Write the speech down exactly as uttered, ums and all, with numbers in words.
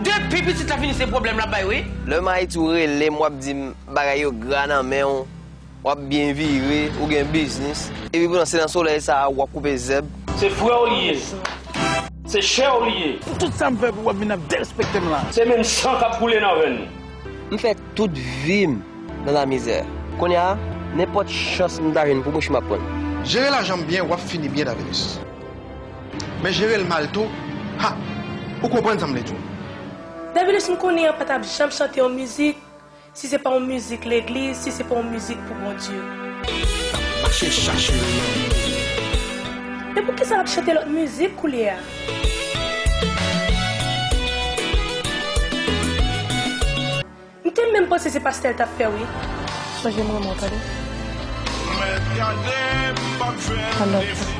Depi pitit la vini se pwoblèm l ap bay wi. Lè m Ayiti ou rele m w ap di m bagay yo gra nan men w, w ap byen vire, ou gen biznis. Epi poutan se nan solèy sa a w ap koupe zèb. Se frè w li ye. Se chè w li ye. Tout sa m fè pou w ap vin ap derespekte m la. Se menm san k ap koule nan venn ou. M fè tout vi m nan lamizè. Kounye a, nenpòt chans m ta jwenn pou mouch m ap pran. Jere lajan m byen, w ap fini byen, Davilus. Men jere l mal tou, ha! Ou konprann sa m vle di w. Davilus, m konnen an pa t ap janm chante yon mizik si se pa yon mizik legliz, si se pa yon mizik pou Bondye. Mache chache l nan. Men poukisa l ap chante lòt mizik koulye a? M te menm panse se pastè l t ap fè wi. Sonje m renmen w tande. Mèt gade m p ap jwenn li.